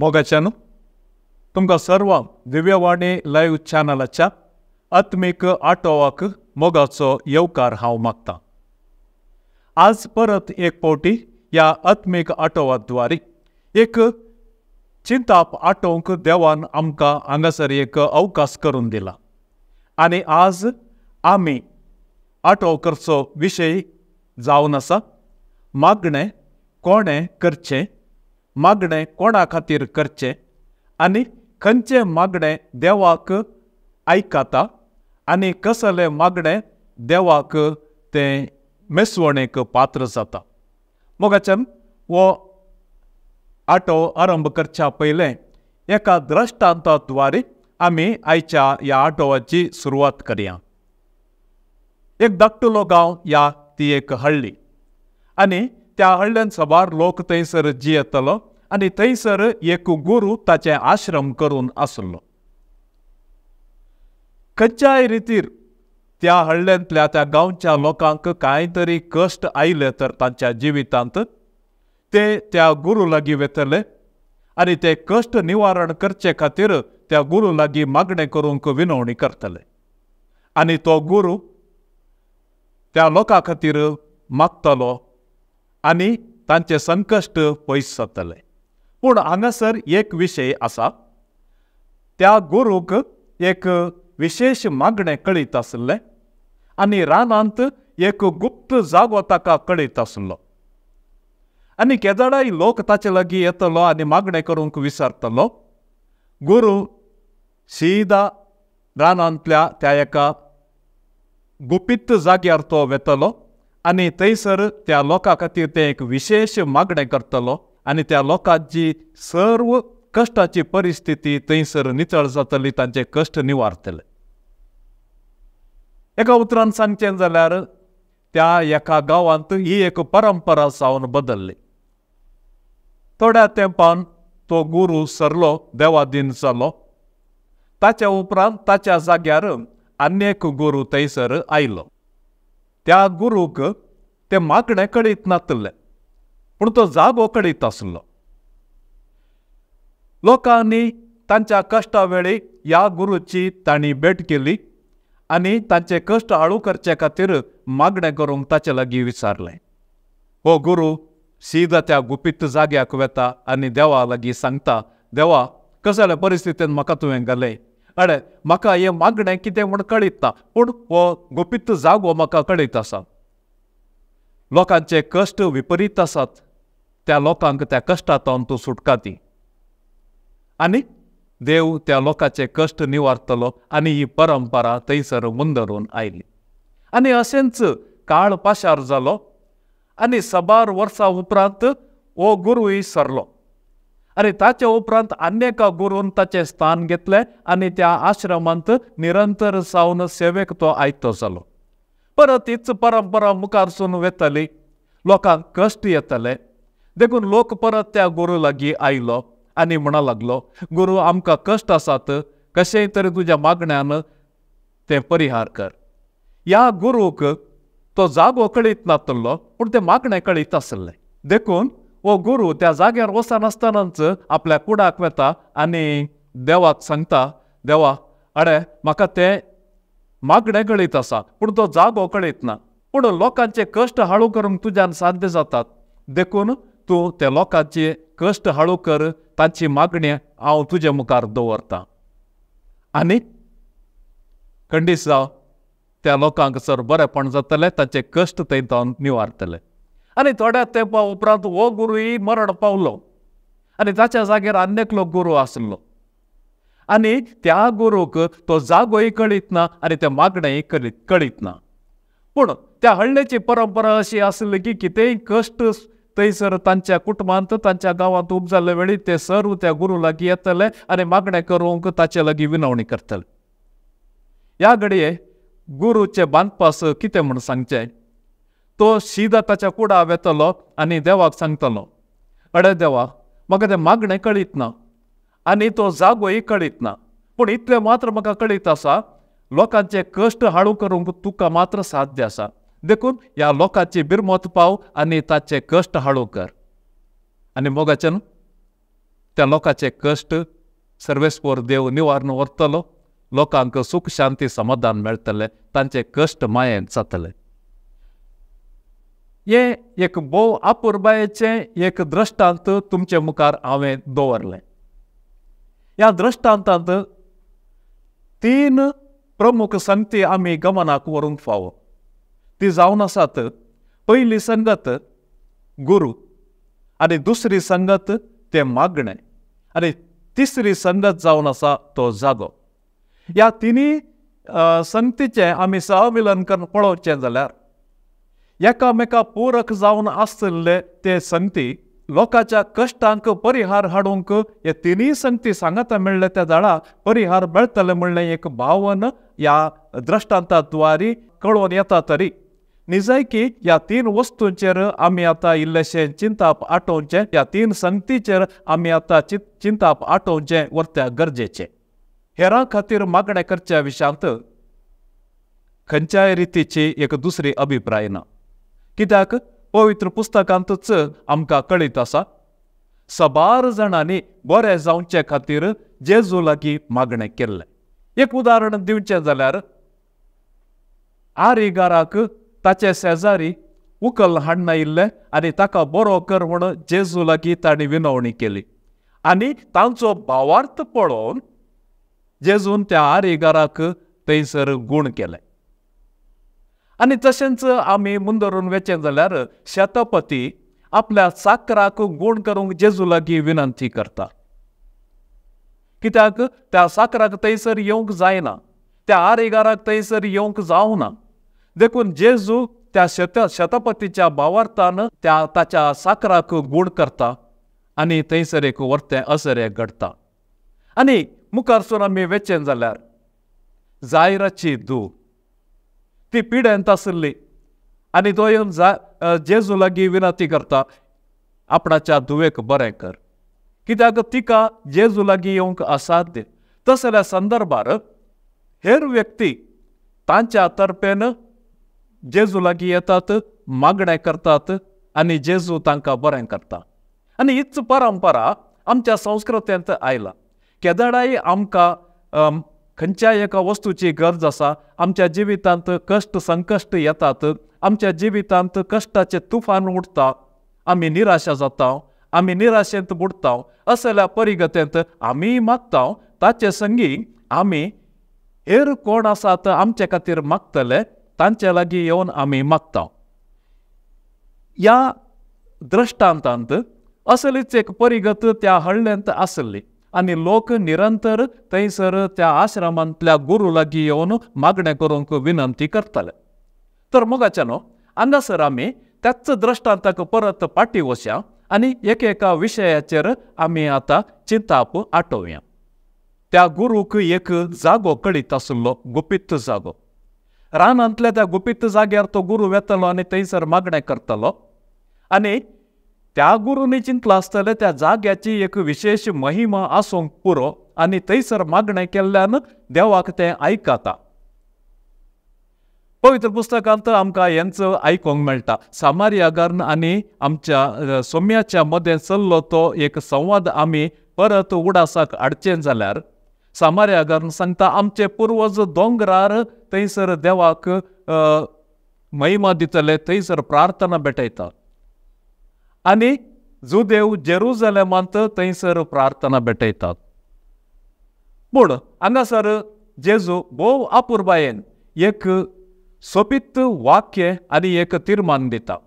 मोगाच्यान तुमकां सर्वांक दिव्यवाणी लायव्ह चॅनलाच्या आत्मीक आटोवाक मोगाचो येवकार हांव मागतां। आज परत एक फावटी ह्या आत्मीक आटोवाद्वारे एक चिंताप आटोवंक देवान आमकां हांगासर एक अवकाश करून दिला आनी आज आमी आटोव करचो विशय जावन आसा मागणें कोणें करचें, मागणें कोणा खातीर करचें आनी खंयचें मागणें देवाक आयकता आनी कसलें मागणें देवाक तें मेसवणेक पात्र जाता। मोगाच्यान हो आटो आरंभ करच्या पयलें एका दृश्टांताद्वारे आमी आयच्या ह्या आटोवाची सुरवात करया। एक धाकटुलो गांव या ती एक हळ्ळी आनी त्या हळ्ळ्यान साबार लोक थंयसर जियेतलो आनी थंयसर एक गुरू ताचें आश्रम करून आसलो। खंयच्याय रितीर त्या हळ्ळ्यांतल्या त्या गांवच्या लोकांक कांय तरी कश्ट आयले तर तांच्या जिवितांत ते त्या गुरू लागीं वतले आनी ते कश्ट निवारण करचे खातीर त्या गुरू लागीं मागणें करूंक विनवणी करतले आनी तो गुरू त्या लोकां खातीर मागतलो आनी तांचे संकश्ट पयस जातले। पूण हांगासर एक विशय आसा, त्या गुरूक एक विशेष मागणें कळीत आसलें आनी रानांत एक गुप्त जागो ताका कळीत आसलो आनी केदळाय लोक ताचे लागीं येतलो आनी मागणें करूंक विसरतलो। गुरू सीधा रानांतल्या त्या एका गुपीत जाग्यार तो वेतलो आनी थंयसर त्या लोकां खातीर तें एक विशेष मागणें करतलो आनी त्या लोकांची सर्व कश्टाची परिस्थिती थंयसर नितळ जातली, तांचे कश्ट निवारतले। एका उतरान सांगचें जाल्यार त्या एका गांवांत ही एक परंपरा जावन बदल्ली। थोड्या तेंपान तो गुरू सरलो, देवादीन जालो। ताच्या उपरांत ताच्या जाग्यार आनी एक गुरू थंयसर आयलो। त्या गुरूक ते मागणें कळीत नासलें पूण तो जागो कळीत आसलो। लोकांनी तांच्या कश्टा वेळी ह्या गुरूची तांणी भेट केली आनी तांचे कश्ट हाळू करचे खातीर मागणें करूंक ताचे लागीं विचारलें। हो गुरू सीधा त्या गुपीत जाग्याक वता आनी देवा लागीं सांगता, देवा कसल्या परिस्थितीन म्हाका तुवें घालें, अरे म्हाका हें मागणें कितें म्हूण कळीत ना पूण हो गुपीत जागो म्हाका कळीत आसा। लोकांचे कश्ट विपरीत आसात, त्या लोकांक त्या कश्टांतून तूं सुटका दी आनी देव त्या लोकांचे कश्ट निवारतलो आनी ही परंपरा थंयसर मुंदरून आयली। आनी अशेंच काळ पाशार जालो आनी साबार वर्सां उपरांत हो गुरूय सरलो आनी ताचे उपरांत आनी एका गुरून ताचें स्थान घेतलें आनी त्या आश्रमांत निरंतर जावन सेवेक तो आयतो जालो। परत हीच परंपरा मुखारसून वतली, लोकांक कश्ट येतले देखून लोक परत त्या गुरू लागीं आयलो आनी म्हणा लागलो, गुरू आमकां कश्ट आसात, कशेंय तरी तुज्या मागण्यान तें परिहार कर। ह्या गुरूक तो जागो कळीत नासलो पूण तें मागणें कळीत आसलें देखून हो गुरू त्या जाग्यार वचनासतनाच आपल्या कुडाक वता आनी देवाक सांगता, देवा अरे म्हाका तें मागणें कळीत आसा पूण तो जागो कळीत ना, पूण लोकांचे कश्ट हाळू करूंक तुज्यान साध्य जातात देखून तूं त्या लोकांचे कश्ट हाळू कर, तांची मागणी हांव तुजे मुखार दवरतां आनी खंडीत जावं त्या लोकांक सर बरेपण जातलें, तांचे कश्ट थंय जावन निवारतले। आनी थोड्या तेंपा उपरांत हो गुरूय मरण पावलो आनी ताच्या जाग्यार आनी एकलो गुरू आसलो आनी त्या गुरूक तो जागोय कळीत ना आनी तें मागणेंय कळीत ना। पूण त्या हळ्ळेची परंपरा अशी आसली की कितेंय कश्ट थंयसर तांच्या कुटुंबांत तांच्या गांवांत उपजाल्ले वेळी ते सर्व त्या गुरू लागीं येतले आनी मागणें करूंक ताचे लागीं विनवणी करतले। ह्या घडये गुरूचे बांदपास कितें म्हूण सांगचें, तो सीधा ताच्या कुडा वेतलो आनी देवाक सांगतलो, अडे देवा म्हाका तें मागणें कळीत ना आनी तो जागोय कळीत ना पूण इतलें मात्र म्हाका कळीत आसा लोकांचे कश्ट हाळू करूंक तुका मात्र साध्य आसा देखून ह्या लोकांची बिरमत पाव आनी ताचे कश्ट हाळू कर। आनी मोगाच्यान त्या लोकांचे कश्ट सर्वेस्पोर देव निवारण व्हरतलो, लोकांक सूख शांती समाधान मेळटलें, तांचे कश्ट मायेन जातले. हें एक भोव अपुरबायेचें एक दृश्टांत तुमचे मुखार हांवें दवरलें. ह्या दृश्टांतांत तीन प्रमुख संगती आमी गमनाक व्हरूंक फावो. ती जावन आसात, पयली संगत गुरू, आनी दुसरी संगत तें मागणें, आनी तिसरी संगत जावन आसा तो जागो. ह्या तिनूय संगतीचें आमी सहमिलन करून पळोवचें जाल्यार एकामेका पूरक जावन आशिल्ले ते संगती लोकांच्या कश्टांक परिहार हाडूंक हे तिनूय संगती सांगाता मेळ्ळे त्या जाळा परिहार मेळटले म्हणलें एक भावन ह्या दृश्टांताद्वारी कळोवन येता. तरी निजायकी ह्या तीन वस्तूंचेर आमी आतां इल्लेशें चिंताप आटोवचें, ह्या तीन संगतीचेर आमी आतां चिंताप आटोवचें वर्त्या गरजेचें. हेरां खातीर मागणें करच्या विशयांत खंयच्याय रितीची एक दुसरी अभिप्राय ना, कित्याक पवित्र पुस्तकांतूच आमकां कळीत आसा सबार जाणांनी बरें जावचे खातीर जेजू लागीं मागणें केल्लें. एक उदाहरण दिवचें जाल्यार आरिगाराक ताचे शेजारी उकल हाडनायिल्ले आनी ताका बरो कर म्हूण जेजू लागीं तांणी विनवणी केली आनी तांचो भावार्थ पळोवन जेजून त्या आरिगाराक थंयसर गूण केलें. आनी तशेंच आमी मुंदरून वेचें जाल्यार शतपती आपल्या चाकराक गूण करूंक जेजू लागीं विनंती करता, कित्याक त्या साकराक थंयसर येवंक जायना, त्या आरिगाराक थंयसर येवंक जावना. देखून जेजू त्या शतपतीच्या भावार्थान त्या ताच्या साकराक गूण करता आनी थंयसर एक वर्तें असरें घडटा. आनी मुखारसून आमी वेचें जाल्यार जायराची धूव ती पिडेंत आशिल्ली आनी तो येवन जेजू लागीं विनंती करता आपणाच्या धुवेक बरें कर, कित्याक तिका जेजू लागीं येवंक असाध्य. तसल्या संदर्भार हेर व्यक्ती तांच्या तर्फेन जेजू लागीं येतात, मागणें करतात आनी जेजू तांकां बरें करता. आनी हीच परंपरा आमच्या संस्कृतेंत आयला. केदळाय आमकां खंयच्याय एका वस्तूची गरज आसा, आमच्या जिवितांत कश्ट संकश्ट येतात, आमच्या जिवितांत कश्टाचे तुफान उठता, आमी निराशा जाता, आमी निराशेंत बुडटा, असल्या परिगतेंत आमी मागता. ताचे संगी आमी हेर कोण आसात आमचे खातीर मागतले तांचे लागीं येवन आमी मागता. ह्या दृश्टांतांत असलीच एक परिगत त्या हळ्ळेंत आसली आनी लोक निरंतर थंयसर त्या आश्रमांतल्या गुरू लागीं येवन मागणें करूंक विनंती करताले. तर मोगाच्यानो हांगासर आमी त्याच दृश्टांताक परत फाटीं वचया आनी एकेका विशयाचेर आमी आतां चिंताप आटोवया. त्या गुरूक एक जागो कळीत आशिल्लो, गुपीत जागो. रानांतल्या त्या गुपीत जाग्यार तो गुरू वेतलो आनी थंयसर मागणें करतलो आनी त्या गुरूंनी चिंतलां आसतलें त्या जाग्याची एक विशेश महिमा आसूंक पुरो आनी थंयसर मागणें केल्ल्यान देवाक तें आयकता. पवित्र पुस्तकांत आमकां हेंच आयकूंक मेळटा. सामारियागान आनी आमच्या सोम्याच्या मदें चल्लो तो एक संवाद आमी परत उडासाक हाडचें जाल्यार सामारियागान सांगता आमचे पुर्वज दोंगरार थंयसर देवाक महिमा दितले, थंयसर प्रार्थना भेटयता आनी जुदेव जेरुजलेमांत थंयसर प्रार्थना भेटयतात. पूण हांगासर जेजू भोव अपुरबायेन एक सोबीत वाक्य आनी एक तीर्मान दिता.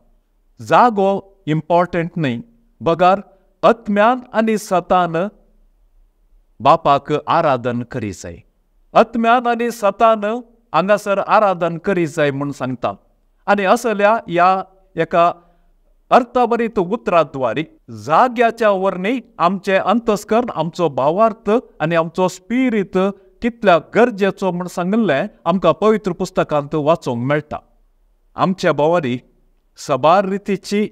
जागो इम्पॉर्टंट न्हय, बगर आत्म्यान आनी सतान बापाक आराधन करी जाय. आत्म्यान आनी सतान हांगासर आराधन करी जाय म्हूण सांगता. आनी असल्या ह्या एका अर्थभरीत उतराद्वारी जाग्याच्या वरवीं आमचें अंतस्कर्ण, आमचो भावार्थ आनी आमचो स्पिरीत कितल्या गरजेचो म्हूण सांगिल्लें आमकां पवित्र पुस्तकांत वाचूंक मेळटा. आमच्या भोंवरी सबार रितीची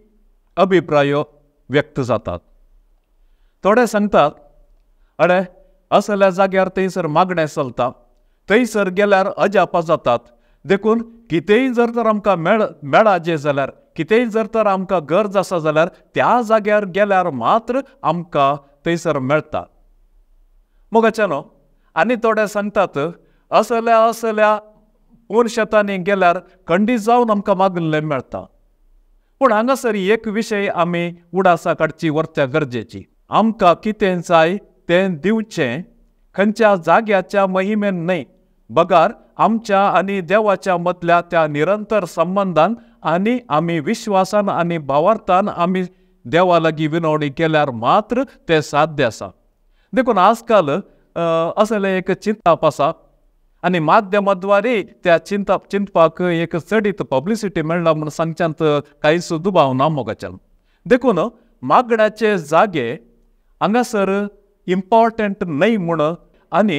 अभिप्रायो व्यक्त जातात. थोडे सांगतात अरे असल्या जाग्यार थंयसर मागणें चलता, थंयसर गेल्यार अजापां जातात, देखून कितेंय जर तर आमकां मेळाजे जाल्यार, कितेंय जर तर आमकां गरज आसा जाल्यार त्या जाग्यार गेल्यार मात्र आमकां थंयसर मेळटा. मोगाच्यानो आनी थोडे सांगतात असल्या असल्या पूर शेतांनी गेल्यार खंडीत जावन आमकां मागल्लें मेळटा. पूण हांगासर एक विशय आमी उडासा काडची व्हरच्या गरजेची. आमकां कितें जाय तें दिवचें खंयच्या जाग्याच्या महिमेन न्हय, बगार आमच्या आनी देवाच्या मदल्या त्या निरंतर संबंदान आनी आमी विश्वासान आनी भावार्थान आमी देवा लागीं विनवणी केल्यार मात्र तें साध्य आसा. देखून आजकाल असलें एक चिंतप आसा आनी माध्यमाद्वारे त्या चिंतपाक एक चडीत पब्लिसिटी मेळ्ळा म्हूण सांगच्यांत कांयच दुबाव ना मोगाच्यान. देखून मागण्याचे जागे हांगासर इम्पॉर्टंट न्हय म्हूण आनी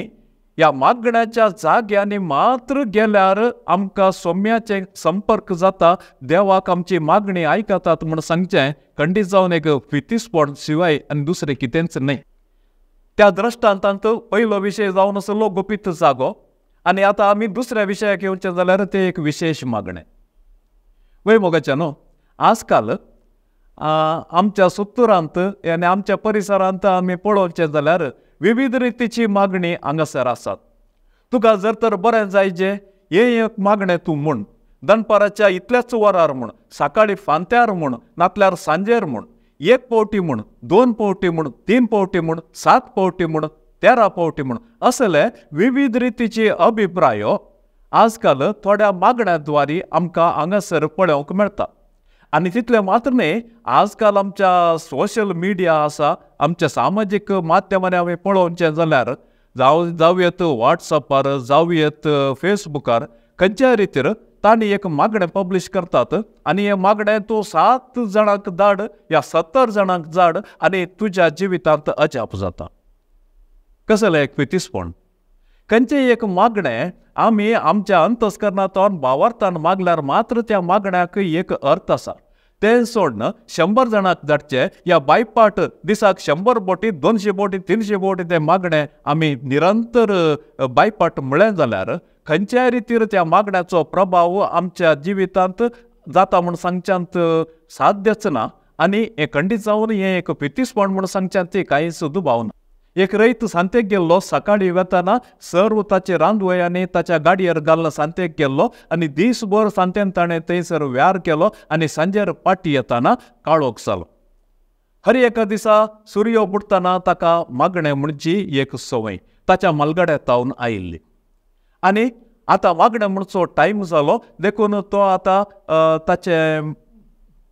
ह्या मागण्याच्या जाग्यांनी मात्र गेल्यार आमकां सोम्याचे संपर्क जाता, देवाक आमची मागणी आयकतात म्हूण सांगचें खंडीत जावन एक फितीसपण शिवाय आनी दुसरें कितेंच न्हय. त्या दृश्टांतांत पयलो विशय जावन आसलो गुपीत जागो आनी आतां आमी दुसऱ्या विशयाक येवचें जाल्यार तें एक विशेश मागणें. वय मोगाच्या न्हू, आजकाल आमच्या सुत्तुरांत आनी आमच्या परिसरांत आमी पळोवचें जाल्यार विविध रितीची मागणी हांगासर आसात. तुका जर तर बरें जायजें हें एक मागणें तूं म्हूण, दनपाराच्या इतल्याच वरार म्हूण, सकाळीं फांत्यार म्हूण, नातल्यार सांजेर म्हूण, एक पावटी म्हूण, दोन पावटी म्हूण, तीन पावटी म्हूण, 7 पावटी म्हूण, 13 पावटी म्हूण, असले विविध रितीची अभिप्रायो आजकाल थोड्या मागण्याद्वारी आमकां हांगासर पळोवंक मेळटा. आनी तितलें मात्र न्हय, आजकाल आमच्या सोशल मिडिया आसा, आमच्या सामाजीक माध्यमांनी आमी पळोवचें जाल्यार जावं येत वॉट्सअपार, जावं येत फेसबुकार, खंयच्याय रितीर तांणी एक मागणें पब्लीश करतात आनी हें मागणें तूं 7 जाणांक धाड या 70 जाणांक धाड आनी तुज्या जिवितांत अजाप जाता. कसलें एक फितीसपण. खंयचें एक मागणें आमी आमच्या अंतस्करणांतल्यान भावार्थान मागल्यार मात्र त्या मागण्याक एक अर्थ आसा. तें सोडून 100 जाणांक धाडचें या बायपाट दिसाक 100 बोटी, 200 बोटी, 300 बोटी तें मागणें आमी निरंतर बायपाट म्हळें जाल्यार खंयच्याय रितीर त्या मागण्याचो प्रभाव आमच्या जिवितांत जाता म्हूण सांगच्यांत साध्यच ना आनी हें खंडीत जावन हें एक फितीसपण म्हूण सांगच्यांत कांयच दुबाव ना. एक रयत सांतेक गेल्लो, सकाळीं वेताना सर्व ताचे रांदवयांनी ताच्या गाडयेर घालून सांतेक गेल्लो आनी दीसभर सांतेन ताणें थंयसर व्यार केलो आनी सांजेर पाटी येताना काळोख जालो. हर एका दिसा सुर्यो बुडटना ताका मागणें म्हणची एक संवय ताच्या मालगाड्या तावन आयिल्ली आनी आतां मागणें म्हणचो टायम जालो देखून तो आतां ताचें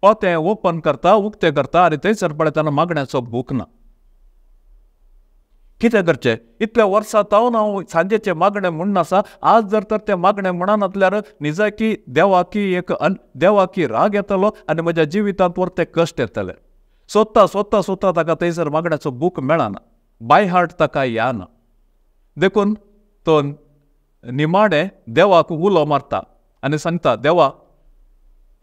पोतें ओपन करता, उक्तें करता आनी थंयसर पळयतना मागण्याचो बूक ना. कितें करचें, इतल्या वर्सां तावन हांव सांजेचें मागणें म्हूण आसा, आज जर तर तें मागणें म्हणनातल्यार निजाकी देवाकी एक देवाकी राग येतलो आनी म्हज्या जिवितांत वर ते कश्ट येतले. सोदता सोदता सोदता ताका थंयसर मागण्याचो बूक मेळना, बाय हार्ट ताका येना. देखून तो निमाणें देवाक उलो मारता आनी सांगता, देवा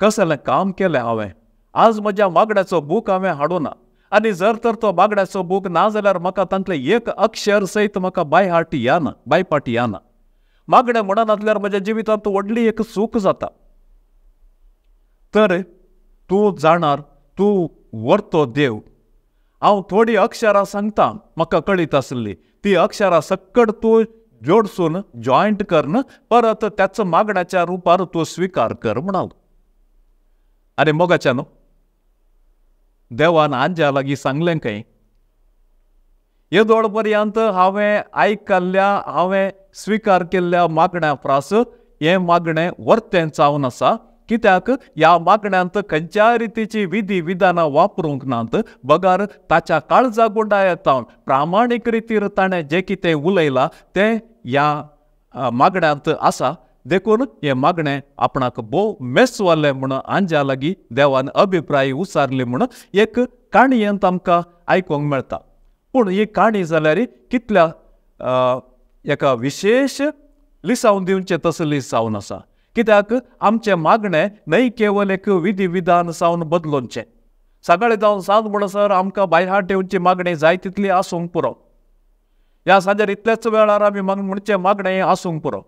कसलें काम केलें हांवें, आज म्हज्या मागण्याचो बूक हांवें हाडूना आनी जर तर तो मागण्याचो बूक ना जाल्यार म्हाका तांतलें एक अक्षर सयत म्हाका बाय हार्ट येना, बायपाट येना. मागणें म्हणनातल्यार म्हज्या जिवितांत व्हडली एक चूक जाता. तर तूं जाणार, तूं व्हरतो देव, हांव थोडीं अक्षरां सांगता म्हाका कळीत आसली ती अक्षरां सक्कड तूं जोडसून जॉयंट करन परत त्याच मागण्याच्या रुपार तूं स्विकार कर म्हणाल. आनी मोगाच्या न्हू, देवान आंज्या लागीं सांगलें खंय, येदोळ पर्यंत हांवें आयकल्ल्या, हांवें स्विकार केल्ल्या मागण्या प्रास हें मागणें वर्तें जावन आसा. कित्याक ह्या मागण्यांत खंयच्याय रितीची विधी विधानां वापरूंक नात, बगर ताच्या काळजा गुंडायत तावन प्रामाणीक रितीर ताणें जें कितें उलयलां तें ह्या मागण्यांत आसा. देखून हें मागणें आपणाक भोव मेसवालें म्हूण आंज्या लागीं देवान अभिप्राय उचारली म्हूण एक काणयेंत आमकां आयकूंक मेळटा. पूण ही काणी जाल्यार कितल्या एका विशेश लिसावन दिवचें तसली जावन आसा. कित्याक आमचें मागणें न्हय केवल एक विधी विधान जावन बदलोवचें. सकाळीं जावन सांज म्हणसर आमकां बायहाट येवची मागणें जाय तितली आसूंक पुरो, ह्या सांजेर इतल्याच वेळार आमी म्हणचें मागणें आसूंक पुरो.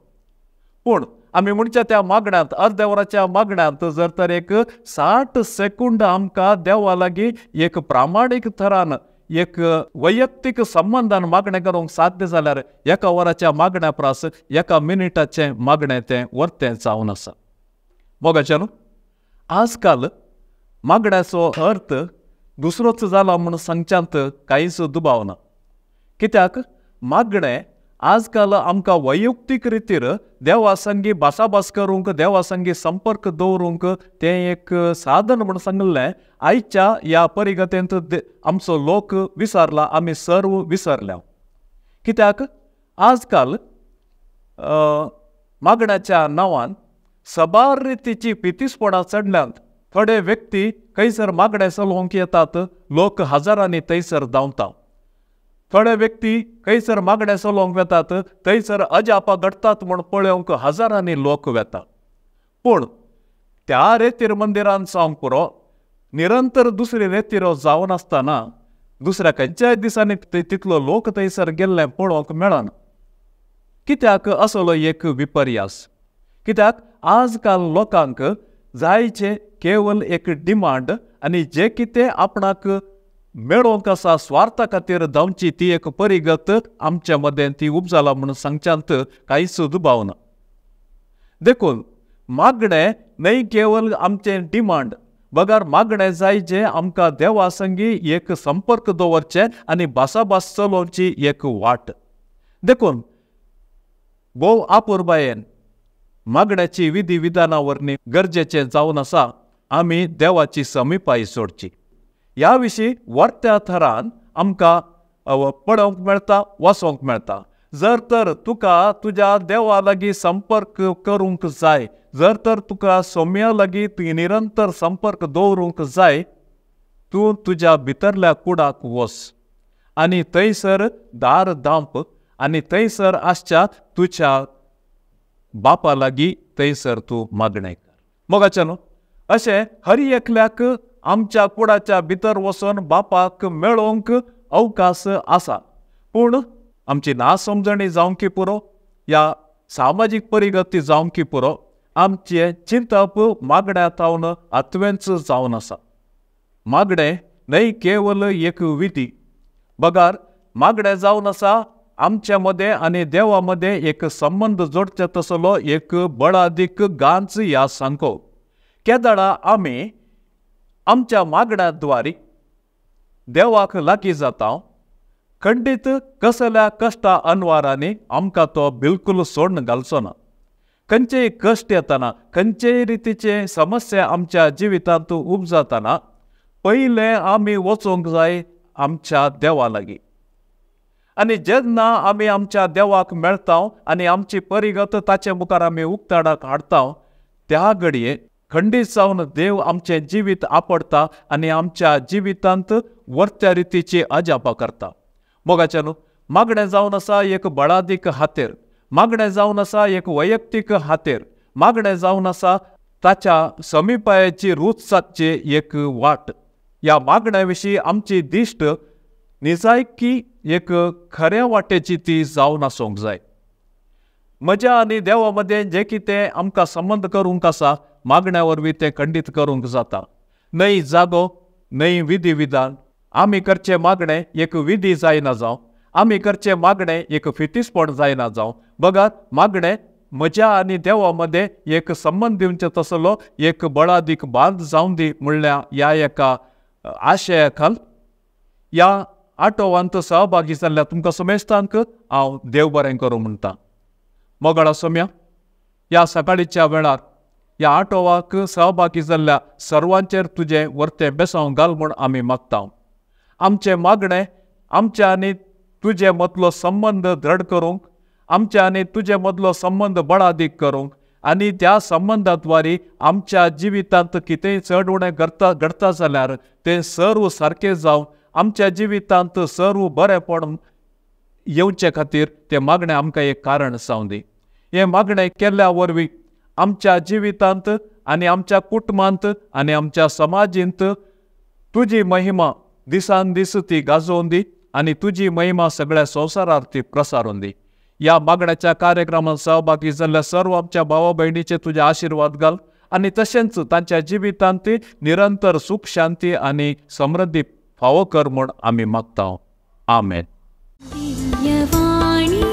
पूण आमी म्हणच्या त्या मागण्यांत, अर्द्या वराच्या मागण्यांत जर तर एक 60 सेकंड आमकां देवा लागीं एक प्रामाणीक थरान एक वैयक्तीक संबंदान मागणें करूंक साध्य जाल्यार एका वराच्या मागण्या परस एका मिनिटाचें मागणें तें वर्तें जावन आसा. मोगाच्यान आजकाल मागण्याचो अर्थ दुसरोच जाला म्हूण सांगच्यांत कांयच दुबाव ना. कित्याक मागणें आजकाल आमकां वैयक्तीक रितीर देवा संगी भासाभास करूंक, देवा संगी संपर्क दवरूंक तें एक साधन म्हूण सांगिल्लें आयच्या ह्या परिगतेंत आमचो लोक विसरला, आमी सर्व विसरल्या. कित्याक आजकाल मागण्याच्या नांवान सबार रितीची पितीसपणां चडल्यांत. थोडे व्यक्ती खंयसर मागणें चलोवंक येतात, लोक हजारांनी थंयसर धांवता. थोडे व्यक्ती खंयसर मागणें चलोवंक वेतात थंयसर अजापां घडटात म्हूण पळोवंक हजारांनी लोक वेता. पूण त्या रेतीर मंदिरान जावंक पुरो, निरंतर दुसरी रेतिरो जावन आसतना दुसऱ्या खंयच्याय दिसांनी तितलो लोक थंयसर गेल्ले पळोवंक मेळना. कित्याक असलो एक विपर्यास? कित्याक आजकाल लोकांक जायचे केवल एक डिमांड आनी जे कितें आपणाक मेळोवंक आसा स्वार्था खातीर धांवची ती एक परिगत आमच्या मदें ती उपजाला म्हणून सांगच्यांत कांयच दुबाव ना. देखून मागणें न्हय केवल आमचें डिमांड, बगर मागणें जाय जें आमकां देवा संगी एक संपर्क दवरचें आनी भासाभास चलोवची एक वाट. देखून भोव आपुरबायेन मागण्याची विधी विधाना वरवीं गरजेचें जावन आसा आमी देवाची समीपाय सोडची. ह्या विशीं वर्त्या थरान आमकां पळोवंक मेळटा, वचोंक मेळटा. जर तर तुका तुज्या देवा लागीं संपर्क करूंक जाय, जर तर तुका सोम्या लागीं तुवें निरंतर संपर्क दवरूंक जाय, तूं तुज्या भितरल्या कुडाक वच आनी थंयसर दार धांप आनी थंयसर आसच्या तुज्या बापा लागीं थंयसर तूं मागणें कर. मोगाच्या न्हू, अशें हर एकल्याक आमच्या कुडाच्या भितर वचून बापाक मेळोवंक अवकाश आसा. पूण आमची नासमजणी जावंक पुरो, ह्या सामाजीक परिगती जावंक पुरो, आमचें चिंतप मागण्या थावन आत्वेंच जावन आसा. मागणें न्हय केवल एक विधी, बगर मागणें जावन आसा आमच्या मदें आनी देवा मदें एक संबंद जोडचे तसलो एक बळादीक गांच ह्या सांगो. केदळा आमी आमच्या मागण्या द्वारी देवाक लागीं जाता, खंडीत कसल्या कश्टा अनवारांनी आमकां तो बिलकूल सोडून घालचो ना. खंयचेय कश्ट येतना, खंयचेय रितीचे समस्या आमच्या जिवितांत उपजातना पयलें आमी वचूंक जाय आमच्या देवा लागीं. आनी जेन्ना आमी आमच्या देवाक मेळटा आनी आमची परिगत ताचे मुखार आमी उक्ताडाक हाडटा, त्या घडये खंडीत जावन देव आमचें जिवीत आपडटा आनी आमच्या जिवितांत वर्त्या रितीची अजापां करता. मोगाच्या न्हू, मागणें जावन आसा एक बळादीक हातेर, मागणें जावन आसा एक वैयक्तीक हातेर, मागणें जावन आसा ताच्या समीपायाची रूच सादची एक वाट. ह्या मागण्या विशीं आमची दिश्ट निजायकी एक खऱ्या वाटेची ती जावन आसूंक जाय. म्हज्या आनी देवा मदें जें कितें आमकां संबंद करूंक आसा मागण्या वरवीं तें खंडीत करूंक जाता. न्हय जागो, न्हय विधी विधान. आमी करचें मागणें एक विधी जायना जावं, आमी करचें मागणें एक फितीसपण जायना जावं, बगर मागणें म्हज्या आनी देवा मदें एक संबंद दिवचे तसलो एक बळादीक बांद जावं दी म्हणल्यार ह्या एका आशया खाल ह्या आटोवांत सहभागी जाल्ल्या तुमकां समेस्तांक हांव देव बरें करूं म्हणटा. मोगाळा सोम्या, ह्या सकाळीच्या वेळार ह्या आटोवाक सहभागी जाल्ल्या सर्वांचेर तुजें वर्तें बेसांव घाल म्हूण आमी मागता. आमचें मागणें आमच्या आनी तुजे मदलो संबंद दृढ करूंक, आमच्या आनी तुजे मदलो संबंद बळादीक करूंक आनी त्या संबंदाद्वारे आमच्या जिवितांत कितेंय चड उणें घडटा जाल्यार तें सर्व सारकें जावन आमच्या जिवितांत सर्व बरेंपण येवचे खातीर तें मागणें आमकां एक कारण जावं दी. हें मागणें केल्ल्या वरवीं आमच्या जिवितांत आनी आमच्या कुटुंबांत आनी आमच्या समाजींत तुजी महिमा दिसान दीस ती गाजोवन दी आनी तुजी महिमा सगळ्या संवसारार ती प्रसारून दी. ह्या मागण्याच्या कार्यक्रमांत सहभागी जाल्ल्या सर्व आमच्या भावा भयणीचे तुजे आशिर्वाद घाल आनी तशेंच तांच्या जिवितांत निरंतर सूख, शांती आनी समृद्धी फावो कर म्हूण आमी मागता. आमेन. दिव्यवाणी.